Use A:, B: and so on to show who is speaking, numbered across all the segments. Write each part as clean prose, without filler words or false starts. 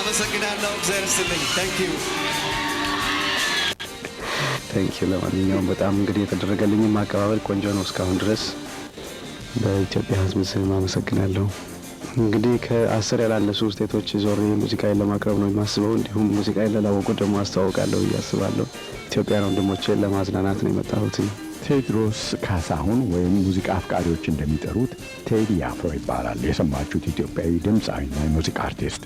A: አመሰግናለሁ። እግዚአብሔር ይስጥልኝ። Thank you.
B: Thank you። ለማንኛውም በጣም እንግዲህ የተደረገልኝም አቀባበል ቆንጆ ነው እስካሁን ድረስ። በኢትዮጵያ ሕዝብ ስም አመሰግናለሁ። እንግዲህ ከ10 ያላነሱ state ኦች ዞሬ ሙዚቃዬን ለማቅረብ ነው የማስበው። እንዲሁም ሙዚቃዬን ላላወቁ ደግሞ አስተዋውቃለሁ ብዬ አስባለሁ። ኢትዮጵያን ወንድሞቼን ለማዝናናት ነው የመጣሁት።
C: ቴዎድሮስ ካሳሁን ወይም ሙዚቃ አፍቃሪዎች እንደሚጠሩት ቴዲ አፍሮ ይባላል። የሰማችሁት ኢትዮጵያዊ ድምፃዊና የሙዚቃ አርቲስት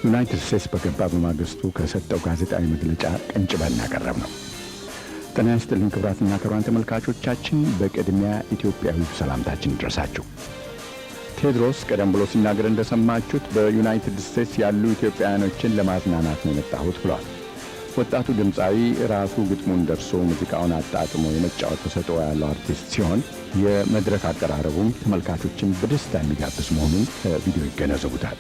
C: ዩናይትድ ስቴትስ በገባ በማግስቱ ከሰጠው ጋዜጣዊ መግለጫ ቀንጭበን ያቀረብነው። ጤና ይስጥልኝ ክቡራትና ክቡራን ተመልካቾቻችን፣ በቅድሚያ ኢትዮጵያዊ ሰላምታችን ይድረሳችሁ። ቴዎድሮስ ቀደም ብሎ ሲናገር እንደሰማችሁት በዩናይትድ ስቴትስ ያሉ ኢትዮጵያውያኖችን ለማዝናናት ነው የመጣሁት ብሏል። ወጣቱ ድምፃዊ ራሱ ግጥሙን ደርሶ ሙዚቃውን አጣጥሞ የመጫወት ተሰጥኦ ያለው አርቲስት ሲሆን የመድረክ አቀራረቡም ተመልካቾችን በደስታ የሚጋብዝ መሆኑን ከቪዲዮ ይገነዘቡታል።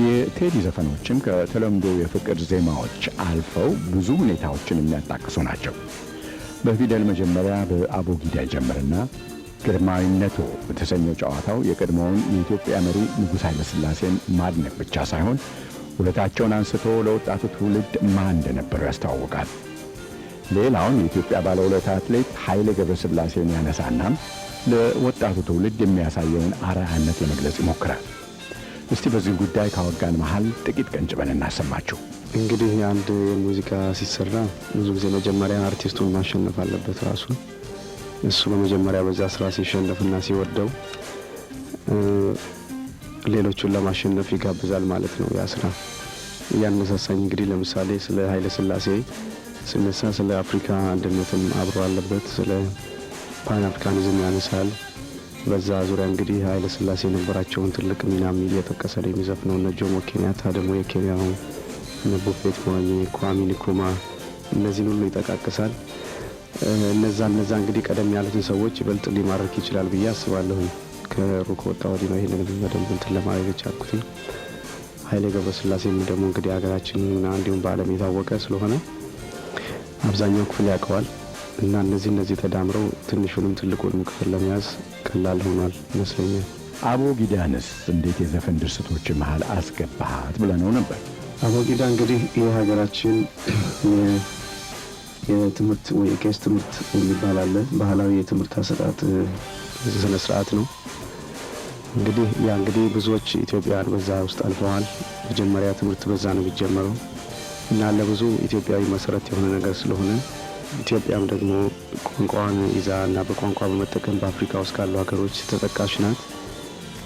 C: የቴዲ ዘፈኖችም ከተለምዶ የፍቅር ዜማዎች አልፈው ብዙ ሁኔታዎችን የሚያጣቅሱ ናቸው። በፊደል መጀመሪያ በአቦጊዳ ይጀምርና ግርማዊነቶ በተሰኘው ጨዋታው የቀድሞውን የኢትዮጵያ መሪ ንጉሥ ኃይለሥላሴን ማድነቅ ብቻ ሳይሆን ውለታቸውን አንስቶ ለወጣቱ ትውልድ ማን እንደነበሩ ያስተዋውቃል። ሌላውን የኢትዮጵያ ባለውለታ አትሌት ኃይሌ ገብረሥላሴን ያነሳናም ለወጣቱ ትውልድ የሚያሳየውን አርአያነት ለመግለጽ ይሞክራል። እስቲ በዚህ ጉዳይ ካወጋን መሃል ጥቂት ቀንጭበን እናሰማችሁ።
B: እንግዲህ አንድ ሙዚቃ ሲሰራ ብዙ ጊዜ መጀመሪያ አርቲስቱን ማሸነፍ አለበት ራሱ። እሱ በመጀመሪያ በዛ ስራ ሲሸነፍና ሲወደው ሌሎቹን ለማሸነፍ ይጋብዛል ማለት ነው። ያ ስራ እያነሳሳኝ እንግዲህ ለምሳሌ ስለ ኃይለ ሥላሴ ስነሳ ስለ አፍሪካ አንድነትም አብሮ አለበት፣ ስለ ፓን አፍሪካኒዝም ያነሳል። በዛ ዙሪያ እንግዲህ ኃይለ ሥላሴ የነበራቸውን ትልቅ ሚናም እየጠቀሰ ነው የሚዘፍነው። እነ ጆሞ ኬንያታ ደግሞ የኬንያው፣ እነ ሁፌት ቧኚ፣ ኳሚ ንክሩማ እነዚህን ሁሉ ይጠቃቅሳል። እነዛ እንግዲህ ቀደም ያሉትን ሰዎች ይበልጥ ሊማርክ ይችላል ብዬ አስባለሁኝ። ከሩቅ ከወጣ ወዲህ ነው ይህንን በደንብ እንትን ለማድረግ የቻልኩት። ኃይሌ ገብረስላሴም ደግሞ እንግዲህ ሀገራችንና እንዲሁም በዓለም የታወቀ ስለሆነ አብዛኛው ክፍል ያውቀዋል እና እነዚህ ተዳምረው ትንሹንም ትልቁንም ክፍል ለመያዝ ቀላል ሆኗል ይመስለኛል።
C: አቦጊዳንስ እንዴት የዘፈን ድርሰቶች መሃል አስገባሃት ብለነው ነበር።
B: አቦጊዳ እንግዲህ የሀገራችን የትምህርት ወይ የቄስ ትምህርት የሚባል አለ። ባህላዊ የትምህርት አሰጣጥ ስነ ስርዓት ነው። እንግዲህ ያ እንግዲህ ብዙዎች ኢትዮጵያውያን በዛ ውስጥ አልፈዋል። መጀመሪያ ትምህርት በዛ ነው የሚጀመረው እና ለብዙ ኢትዮጵያዊ መሰረት የሆነ ነገር ስለሆነ ኢትዮጵያም ደግሞ ቋንቋዋን ይዛ እና በቋንቋ በመጠቀም በአፍሪካ ውስጥ ካሉ ሀገሮች ተጠቃሽ ናት።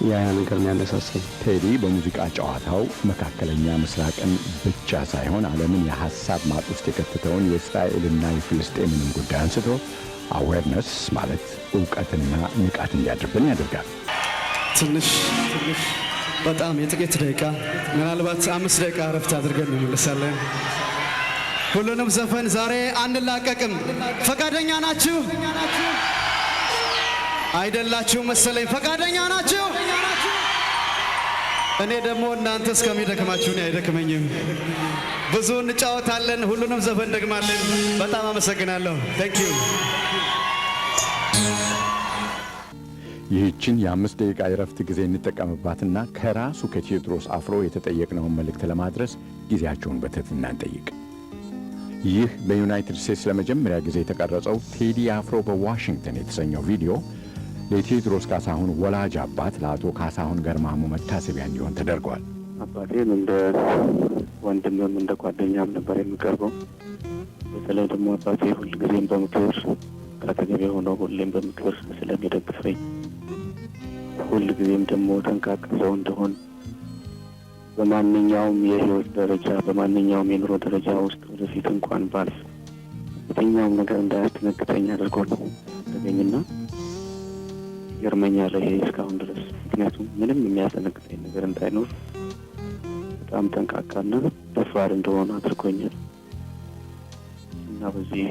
B: ያ ነገር ነው ያነሳሳኝ።
C: ቴዲ በሙዚቃ ጨዋታው መካከለኛ ምስራቅን ብቻ ሳይሆን ዓለምን የሐሳብ ማጥ ውስጥ የከተተውን የእስራኤልና የፍልስጤምንም ጉዳይ አንስቶ awareness ማለት እውቀትና ንቃት እንዲያድርብን ያደርጋል።
A: ትንሽ ትንሽ በጣም የጥቂት ደቂቃ፣ ምናልባት 5 ደቂቃ እረፍት አድርገን እንመለሳለን። ሁሉንም ዘፈን ዛሬ አንላቀቅም። ፈቃደኛ ናችሁ? አይደላችሁ መሰለኝ። ፈቃደኛ ናችሁ? እኔ ደግሞ እናንተ እስከሚደክማችሁ እኔ አይደክመኝም። ብዙ እንጫወታለን። ሁሉንም ዘፈን ደግማለን። በጣም አመሰግናለሁ። Thank you.
C: ይህችን የ5 ደቂቃ የረፍት ጊዜ እንጠቀምባትና ከራሱ ከቴዎድሮስ አፍሮ የተጠየቅነውን መልእክት ለማድረስ ጊዜያቸውን በትህትና እንጠይቅ። ይህ በዩናይትድ ስቴትስ ለመጀመሪያ ጊዜ የተቀረጸው ቴዲ አፍሮ በዋሽንግተን የተሰኘው ቪዲዮ ለቴዎድሮስ ካሳሁን ወላጅ አባት ለአቶ ካሳሁን ገርማሞ መታሰቢያ እንዲሆን ተደርጓል።
B: አባቴን እንደ ወንድምም እንደ ጓደኛም ነበር የምቀርበው። በተለይ ደግሞ አባቴ ሁልጊዜም በምክር ከአጠገቤ ሆኖ ሁሌም በምክር ስለሚደግፈኝ፣ ሁልጊዜም ደግሞ ጠንቃቃ ሰው እንደሆን፣ በማንኛውም የህይወት ደረጃ በማንኛውም የኑሮ ደረጃ ውስጥ ወደፊት እንኳን ባልፍ የትኛውም ነገር እንዳያስደነግጠኝ አድርጎ ነው ያሳደገኝና ይገርመኛል ይሄ እስካሁን ድረስ። ምክንያቱም ምንም የሚያስደነግጠኝ ነገር እንዳይኖር በጣም ጠንቃቃና ደፋር እንደሆነ አድርጎኛል እና በዚህ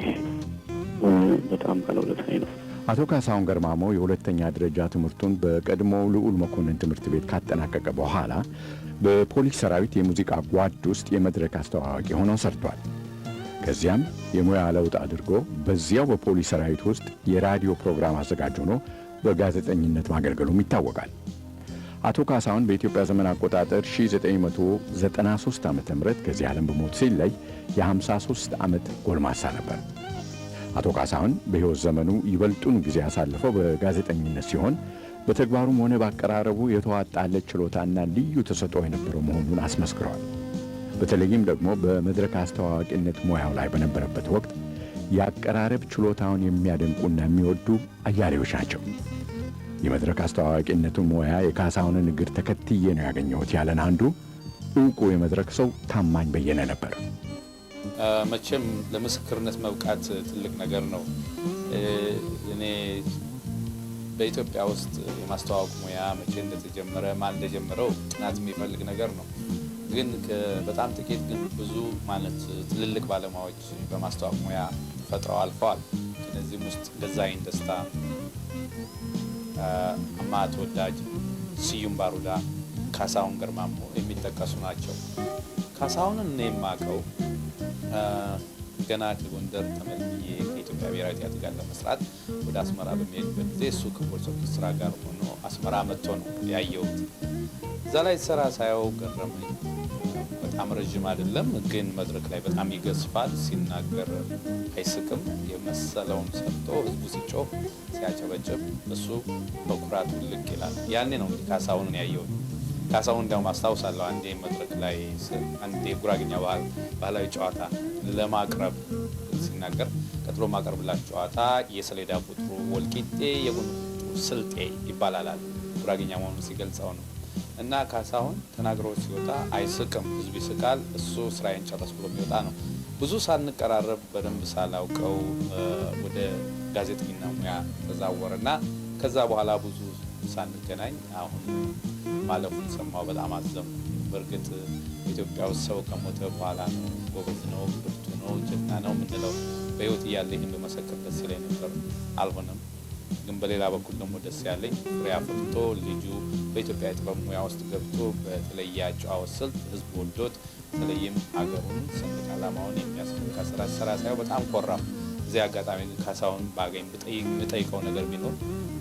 B: በጣም ባለውለታዬ ነው።
C: አቶ ካሳሁን ገርማሞ የሁለተኛ ደረጃ ትምህርቱን በቀድሞው ልዑል መኮንን ትምህርት ቤት ካጠናቀቀ በኋላ በፖሊስ ሰራዊት የሙዚቃ ጓድ ውስጥ የመድረክ አስተዋዋቂ ሆኖ ሰርቷል። ከዚያም የሙያ ለውጥ አድርጎ በዚያው በፖሊስ ሰራዊት ውስጥ የራዲዮ ፕሮግራም አዘጋጅ ሆኖ በጋዜጠኝነት ማገልገሉም ይታወቃል። አቶ ካሳሁን በኢትዮጵያ ዘመን አቆጣጠር 1993 ዓ.ም ከዚህ ዓለም በሞት ሲለይ የ53 ዓመት ጎልማሳ ነበር። አቶ ካሳሁን በሕይወት ዘመኑ ይበልጡን ጊዜ ያሳለፈው በጋዜጠኝነት ሲሆን በተግባሩም ሆነ በአቀራረቡ የተዋጣለት ችሎታና ልዩ ተሰጥኦ የነበረው መሆኑን አስመስክሯል። በተለይም ደግሞ በመድረክ አስተዋዋቂነት ሙያው ላይ በነበረበት ወቅት የአቀራረብ ችሎታውን የሚያደንቁና የሚወዱ አያሌዎች ናቸው። የመድረክ አስተዋዋቂነቱን ሙያ የካሳሁንን እግር ተከትዬ ነው ያገኘሁት ያለን አንዱ ዕውቁ የመድረክ ሰው ታማኝ በየነ ነበር።
D: መቼም ለምስክርነት መብቃት ትልቅ ነገር ነው። እኔ በኢትዮጵያ ውስጥ የማስተዋወቅ ሙያ መቼ እንደተጀመረ፣ ማን እንደጀመረው ጥናት የሚፈልግ ነገር ነው። ግን በጣም ጥቂት ግን ብዙ ማለት ትልልቅ ባለሙያዎች በማስተዋወቅ ሙያ ፈጥረው አልፈዋል። ከነዚህም ውስጥ ገዛኸኝ ደስታ፣ አማሃ ተወዳጅ፣ ስዩም ባሩዳ፣ ካሳሁን ገርማሞ የሚጠቀሱ ናቸው። ካሳሁንን እኔ የማውቀው ገና ከጎንደር ተመልምዬ ከኢትዮጵያ ብሔራዊ ቲያትር ጋር ለመስራት ወደ አስመራ በሚሄድበት ጊዜ እሱ ከፖሊስ ኦርኬስትራ ጋር ሆኖ አስመራ መጥቶ ነው ያየሁት። እዛ ላይ ስራ ሳየው ገረመኝ። በጣም ረዥም አይደለም፣ ግን መድረክ ላይ በጣም ይገዝፋል። ሲናገር አይስቅም። የመሰለውን ሰርቶ ህዝቡ ሲጮህ ሲያጨበጭብ እሱ በኩራት ልቅ ይላል። ያኔ ነው እንግዲህ ካሳሁንን ያየሁት። ካሳሁን እንዲያውም አስታውሳለሁ፣ አንዴ መድረክ ላይ አንዴ የጉራግኛ ባህላዊ ጨዋታ ለማቅረብ ሲናገር ቀጥሎ ማቀርብላችሁ ጨዋታ የሰሌዳ ቁጥሩ ወልቂጤ የጎን ቁጥሩ ስልጤ ይባላል። ጉራግኛ መሆኑን ሲገልጸው ነው። እና ካሳሁን ተናግሮ ሲወጣ አይስቅም፣ ህዝብ ይስቃል። እሱ ስራዬን ጨረስ ብሎ የሚወጣ ነው። ብዙ ሳንቀራረብ በደንብ ሳላውቀው ወደ ጋዜጠኝና ሙያ ተዛወረና ከዛ በኋላ ብዙ ሳንገናኝ አሁን ማለፉን ሰማሁ። በጣም አዘንኩ። በእርግጥ ኢትዮጵያ ውስጥ ሰው ከሞተ በኋላ ነው ጎበዝ ነው፣ ብርቱ ነው፣ ጀግና ነው የምንለው። በህይወት እያለ ይህን ብመሰክር ደስ ይለኝ ነበር። አልሆነም። ግን በሌላ በኩል ደግሞ ደስ ያለኝ ፍሬ አፍርቶ ልጁ በኢትዮጵያ የጥበብ ሙያ ውስጥ ገብቶ በተለየ አጨዋወት ስልት ህዝብ ወዶት በተለይም ሀገሩን ሰንደቅ ዓላማውን የሚያስፈካ ስራ ሲሰራ ሳየው በጣም ኮራሁ። እዚህ አጋጣሚ ግን ካሳሁን ባገኝ የምጠይቀው ነገር ቢኖር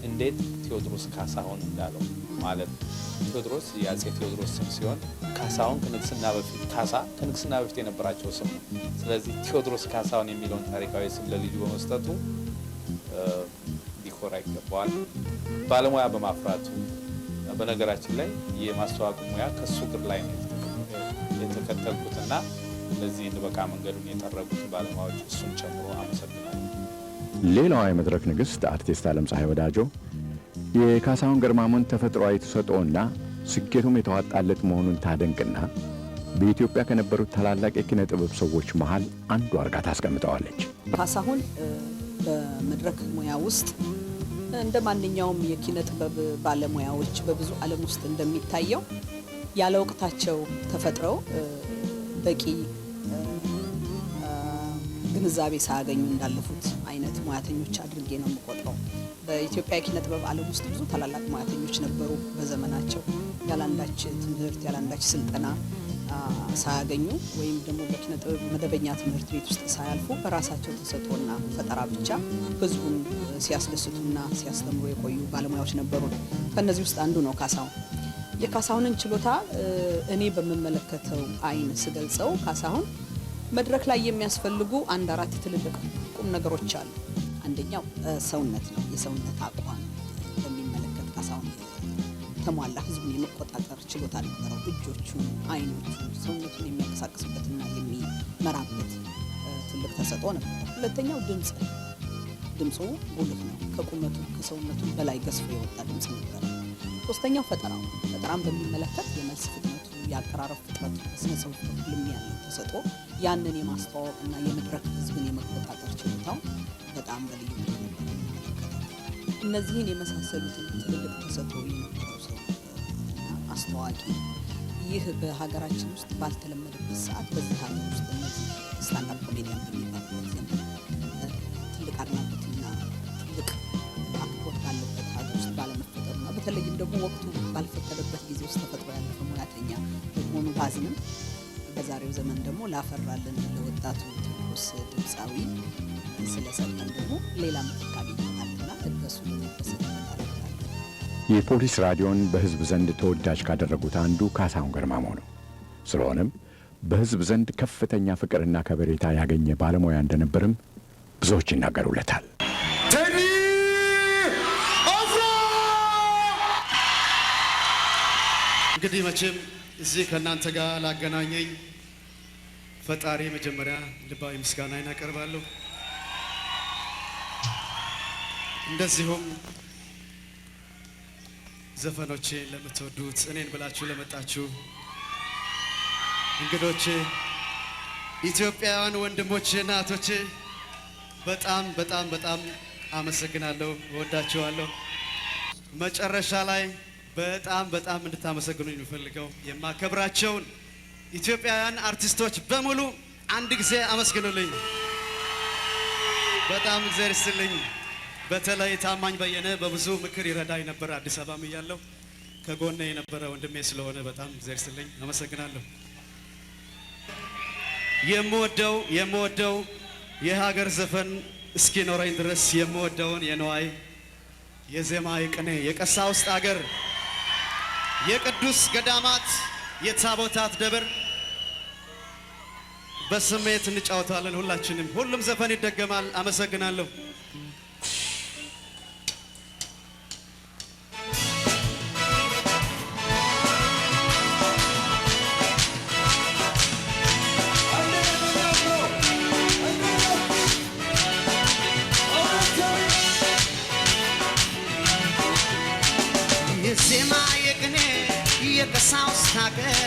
D: እንዴት ቴዎድሮስ ካሳሁን እንዳለው፣ ማለት ቴዎድሮስ የአፄ ቴዎድሮስ ስም ሲሆን ካሳሁን ከንግስና በፊት፣ ካሳ ከንግስና በፊት የነበራቸው ስም ነው። ስለዚህ ቴዎድሮስ ካሳሁን የሚለውን ታሪካዊ ስም ለልጁ በመስጠቱ ሊኮራ ይገባዋል። ባለሙያ በማፍራቱ፣ በነገራችን ላይ የማስተዋወቅ ሙያ ከሱ እግር ላይ ነው የተከተልኩትና ለዚህ እንድበቃ መንገዱን የጠረጉትን ባለሙያዎች እሱን ጨምሮ አመሰግናለሁ።
C: ሌላዋ የመድረክ ንግሥት አርቲስት ዓለም ፀሐይ ወዳጆ የካሳሁን ገርማሞን ተፈጥሯዊ ተሰጥኦና ስኬቱም የተዋጣለት መሆኑን ታደንቅና በኢትዮጵያ ከነበሩት ታላላቅ የኪነ ጥበብ ሰዎች መሃል አንዱ አርጋ ታስቀምጠዋለች።
E: ካሳሁን በመድረክ ሙያ ውስጥ እንደ ማንኛውም የኪነ ጥበብ ባለሙያዎች በብዙ ዓለም ውስጥ እንደሚታየው ያለ ወቅታቸው ተፈጥረው በቂ ግንዛቤ ሳያገኙ እንዳለፉት አይነት ሙያተኞች አድርጌ ነው የምቆጥረው። በኢትዮጵያ የኪነ ጥበብ ዓለም ውስጥ ብዙ ታላላቅ ሙያተኞች ነበሩ። በዘመናቸው ያላንዳች ትምህርት፣ ያላንዳች ስልጠና ሳያገኙ ወይም ደግሞ በኪነ ጥበብ መደበኛ ትምህርት ቤት ውስጥ ሳያልፉ በራሳቸው ተሰጥኦና ፈጠራ ብቻ ሕዝቡን ሲያስደስቱና ሲያስተምሩ የቆዩ ባለሙያዎች ነበሩ። ከእነዚህ ውስጥ አንዱ ነው ካሳሁን። የካሳሁንን ችሎታ እኔ በምመለከተው አይን ስገልጸው ካሳሁን መድረክ ላይ የሚያስፈልጉ አንድ አራት ትልልቅ ቁም ነገሮች አሉ። አንደኛው ሰውነት ነው። የሰውነት አቋም በሚመለከት ካሳሁን ተሟላ ህዝቡን የመቆጣጠር ችሎታ ነበረው። እጆቹን፣ አይኖቹን፣ ሰውነቱን የሚያንቀሳቅስበትና የሚመራበት ትልቅ ተሰጥኦ ነበረው። ሁለተኛው ድምፅ ነው። ድምፁ ጉልህ ነው። ከቁመቱ ከሰውነቱ በላይ ገዝፎ የወጣ ድምፅ ነበረ። ሶስተኛው ፈጠራው ነው። ፈጠራን በሚመለከት የመልስ ፍጥነቱ፣ የአቀራረብ ፍጥነቱ፣ በስነ ጽሁፍ በኩልም ያለው ተሰጥኦ ያንን የማስተዋወቅና የመድረክ ህዝብን የመቆጣጠር ችሎታው በጣም በልዩ መልኩ ነበር የምመለከተው። እነዚህን የመሳሰሉትን ትልልቅ ተሰጥኦ የነበረው ሰው እና አስተዋቂ፣ ይህ በሀገራችን ውስጥ ባልተለመደበት ሰዓት በዚህ ሀገር ውስጥ እነዚህ stand-up comedian በሚባሉበት ዘመን ትልቅ አድናቆትና ትልቅ አክብሮት ባለበት ሀገር ውስጥ ባለመፈጠሩና በተለይም ደግሞ ወቅቱ ባልፈቀደበት ጊዜ ውስጥ ተፈጥሮ ያለፈ ሙያተኛ በመሆኑ ባዝንም በዛሬው ዘመን ደግሞ ላፈራልን ለወጣቱ ቴዎድሮስ ድምፃዊ ስለሰጠን ደግሞ ሌላ ምትክ አግኝተናልና በሱ ልንደሰትበት አደርጋለሁ።
C: የፖሊስ ራዲዮን በሕዝብ ዘንድ ተወዳጅ ካደረጉት አንዱ ካሳሁን ገርማሞ ነው። ስለሆነም በሕዝብ ዘንድ ከፍተኛ ፍቅርና ከበሬታ ያገኘ ባለሙያ እንደነበርም ብዙዎች ይናገሩለታል።
A: ቴዲ አፍሮ። እንግዲህ መቼም እዚህ ከእናንተ ጋር ላገናኘኝ ፈጣሪ መጀመሪያ ልባዊ ምስጋናዬን አቀርባለሁ። እንደዚሁም ዘፈኖቼን ለምትወዱት፣ እኔን ብላችሁ ለመጣችሁ እንግዶቼ፣ ኢትዮጵያውያን ወንድሞቼና እህቶቼ፣ በጣም በጣም በጣም አመሰግናለሁ። እወዳችኋለሁ። መጨረሻ ላይ በጣም በጣም እንድታመሰግኑኝ የምፈልገው የማከብራቸውን ኢትዮጵያውያን አርቲስቶች በሙሉ አንድ ጊዜ አመስግኑልኝ። በጣም እግዚአብሔር ይስጥልኝ። በተለይ ታማኝ በየነ በብዙ ምክር ይረዳኝ ነበር። አዲስ አበባም እያለሁ ከጎኔ የነበረ ወንድሜ ስለሆነ በጣም እግዚአብሔር ይስጥልኝ፣ አመሰግናለሁ። የምወደው የምወደው የሀገር ዘፈን እስኪኖረኝ ድረስ የምወደውን የነዋይ የዜማ፣ የቅኔ፣ የቀሳውስት አገር፣ የቅዱስ ገዳማት፣ የታቦታት ደብር በስሜት እንጫወታለን። ሁላችንም ሁሉም ዘፈን ይደገማል። አመሰግናለሁ። የዜማ፣ የቅኔ፣ የቀሳውስት ሀገር፣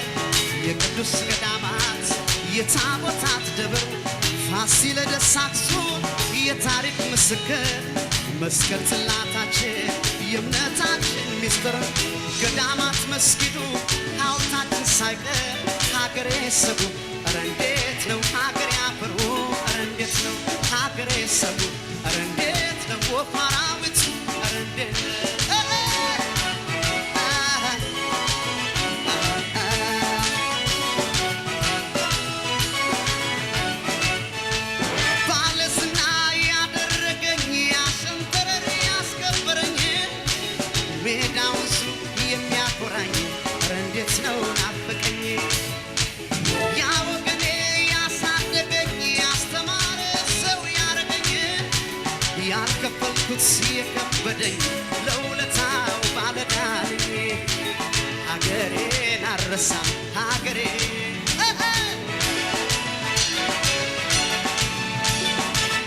A: የቅዱስ ገዳማት፣ የታቦታት ደብር፣ ፋሲለደስ አክሱም የታሪክ ምስክር፣ መስቀል ጽላታችን የእምነታችን ሚስጥር፣ ገዳማት መስጊዱ ሐውልታችን ሳይቀር። ሀገሬ ሰቡ ኧረ እንዴት ነው፣ ሀገሬ አፈሩ ኧረ እንዴት ነው፣ ሀገሬ ሰቡ ኧረ እንዴት ነው፣ ወፍ አራዊቱ ኧረ እንዴት ነው። ባለዝና ያደረገኝ፣ ያሸንተረር ያስከበረኝ፣ ሜዳውን ሱ የሚያኮራኝ ኧረ እንዴት ነው ናፈቀኝ። ያ ወገኔ ያሳደገኝ፣ ያስተማረ ሰው ያረገኝ፣ ያልከፈልኩት የከበደኝ ለውለታው ባለዕዳ ነኝ። ሀገሬን አልረሳም፣ ሀገሬ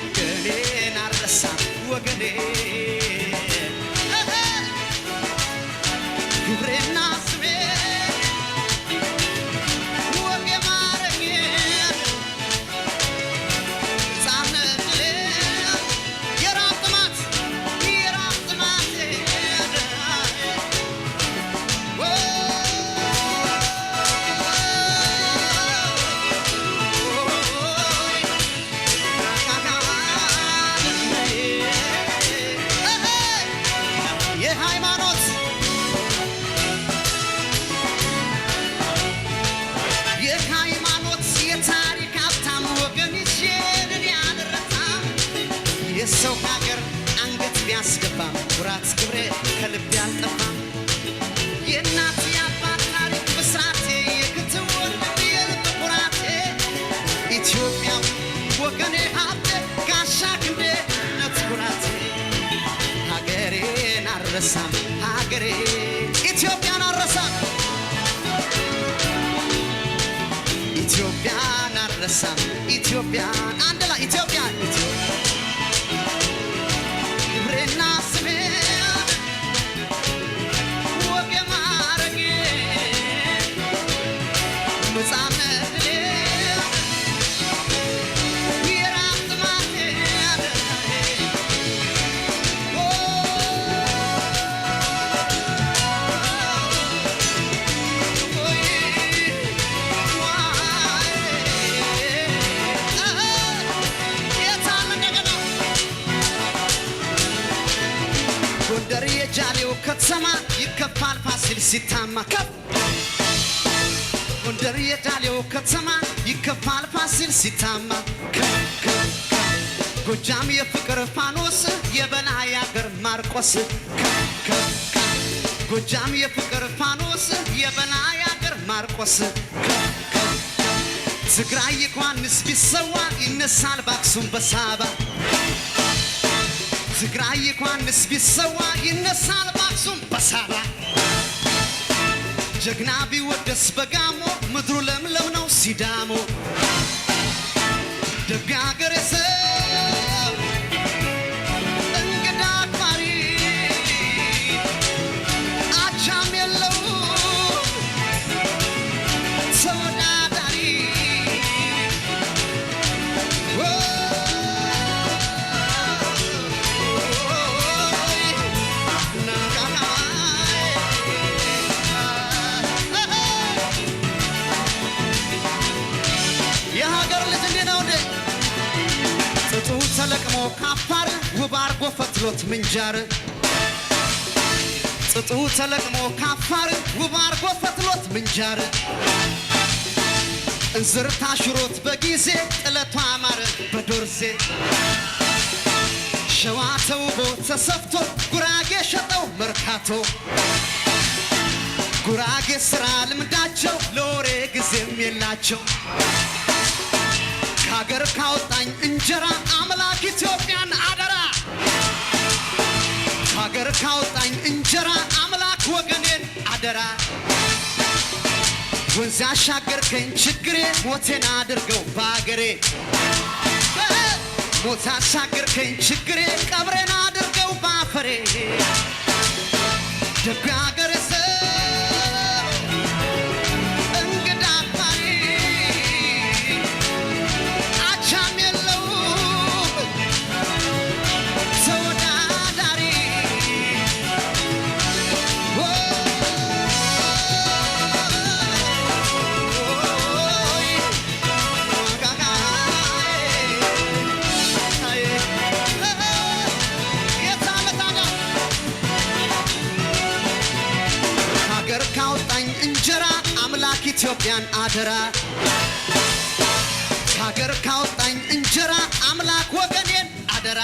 A: ወገኔን አልረሳም፣ ወገኔ ግብሬና ስሜ ወጌ ማረኝ ሕፃንነት የራብ ጥማት የራብ ጥማት። የሃይማኖት የሃይማኖት የታሪክ ሀብታም ወገን ይዤን እኔ አልረታም። የሰው ሀገር አንገት ቢያስገባም ኩራት ክብሬ ከልቤ አልጠፋም። የእናት የአባት ታሪክ ብስራቴ፣ የክት ወንድም የልብ ኩራቴ፣ ኢትዮጵያዊ ወገኔ ሀብቴ ጋሻ ክንዴ እምነት ኩራቴ። ሀገሬን አልረሳም፣ ሀገሬ ኢትዮጵያን አልረሳም፣ ኢትዮጵያን አልረሳም፣ ኢትዮጵያን አንድ ላይ ኢትዮጵያን ኢትዮጵያ ክብሬና ስሜ ወጌ ማረጌ ነፃነት ድሌ የራብ ጥማቴ። ጎንደር የጃሌው ከተማ ይከፋል ፋሲል ሲታማ ከፍ። ጎንደር የጃሌው ከተማ ይከፋል ፋሲል ሲታማ ከፍ ከፍ ከፍ። ጎጃም የፍቅር ፋኖስ የበላይ አገር ማርቆስ ከፍ ከፍ ከፍ። ጎጃም የፍቅር ፋኖስ የበላይ አገር ማርቆስ። ትግራይ ዮሐንስ ቢሰዋ ይነሳል በአክሱም በሳባ። ትግራይ ዮሐንስ ቢሰዋ ይነሳል በአክሱም በሳባ። ጀግና ቢወደስ በጋሞ ምድሩ ለምለም ነው ሲዳሞ። ደግ አገሬ ሰው እንግዳ አክባሪ አቻም የለው ተወዳዳሪ። የሀገር ልጅ እንዲህ ነው እንዴ? ጥጡ ተለቅሞ ካፋር ውብ አርጎ ፈትሎት ምንጃር። ጥጡ ተለቅሞ ካፋር ውብ አርጎ ፈትሎት ምንጃር። እንዝር ታሽሮት በጊዜ ጥለቷ አማረ በዶርዜ። ሸዋ ተውቦ ተሰፍቶ ጉራጌ ሸጠው መርካቶ። ጉራጌ ስራ ልምዳቸው ለወሬ ጊዜም የላቸው። ከሀገር ካወጣኝ እንጀራ አምላክ ኢትዮጵያን አደራ። ከሀገር ካወጣኝ እንጀራ አምላክ ወገኔን አደራ። ወንዝ ያሻገርከኝ ችግሬ ሞቴን አድርገው በአገሬ። ሞት ያሻገርከኝ ችግሬ ቀብሬን አድርገው ባፈሬ። ደጉ አገሬ ሰው እንግዳ አክባሪ አቻም የለው ተወዳዳሪ። ሀገር ካወጣኝ እንጀራ አምላክ ኢትዮጵያን አደራ። ሀገር ካወጣኝ እንጀራ አምላክ ወገኔን አደራ።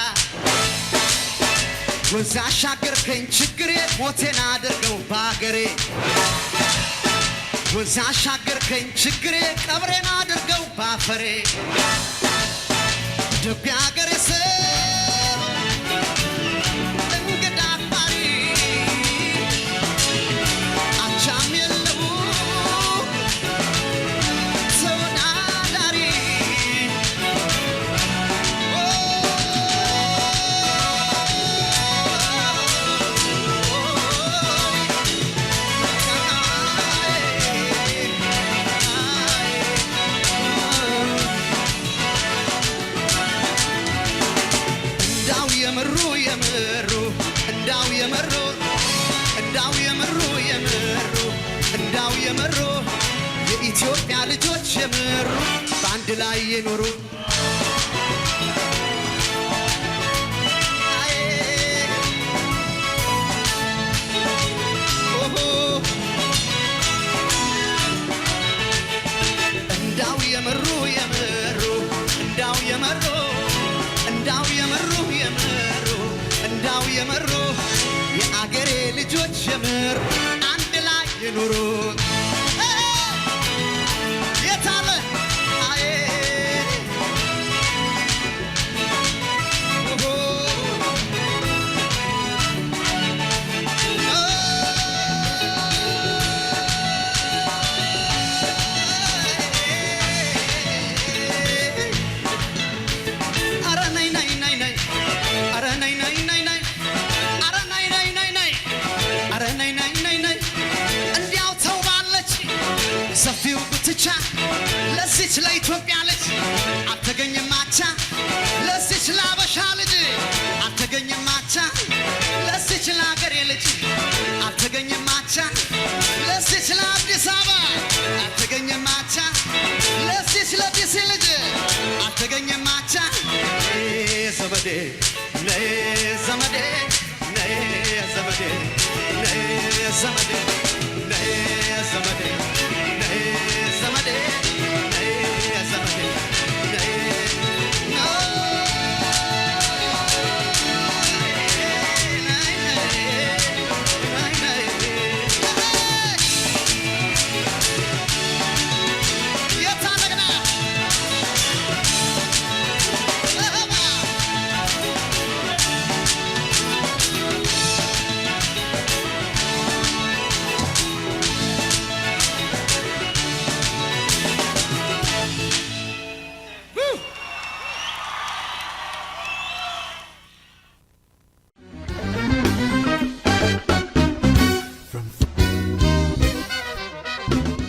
A: ወንዝ ያሻገርከኝ ችግሬ ሞቴን አድርገው በአገሬ። ወንዝ ያሻገርከኝ ችግሬ ቀብሬን አድርገው ባፈሬ። ደጉ አገሬ ሰው እንግዳ አክባሪ አቻም የለው ተወዳዳሪ። እንዳው የምሩ የምሩ እንዳው የምሩ እንዳው የምሩ የምሩ እንዳው የምሩ የኢትዮጵያ ልጆች የምሩ በአንድ ላይ የኖሩ። አይ፣ ኦሆ። እንዳው የምሩ የምሩ እንዳው የምሩ እንዳው የምሩ የምሩ እንዳው የምሩ የአገሬ ልጆች የምር አንድ ላይ ይኑሩ። የታለ አዬ ኦሆ። አረ ነይ ነይ ነይ ነይ አረ ነይ ነይ ነይ ነይ አረ ነይ ነይ ነይ ነይ አረ ነይ ነይ ነይ ነይ እንዲያው ተውባለች ሰፊው ጉትቻ ለዚች ለኢትዮጵያ ልጅ አልተገኘም አቻ። ለዚች ለአበሻ ልጅ አልተገኘም አቻ። ለዚች ለአገሬ ልጅ አልተገኘም አቻ። ለዚች ለአዲስ አበባ አልተገኘም አቻ። ለዚች ለዲሲ ልጅ አልተገኘም አቻ። ዘመዴ ነይ ዘመዴ ነይ ዘመዴ ነይ ዘመዴ ነይ ዘመዴ።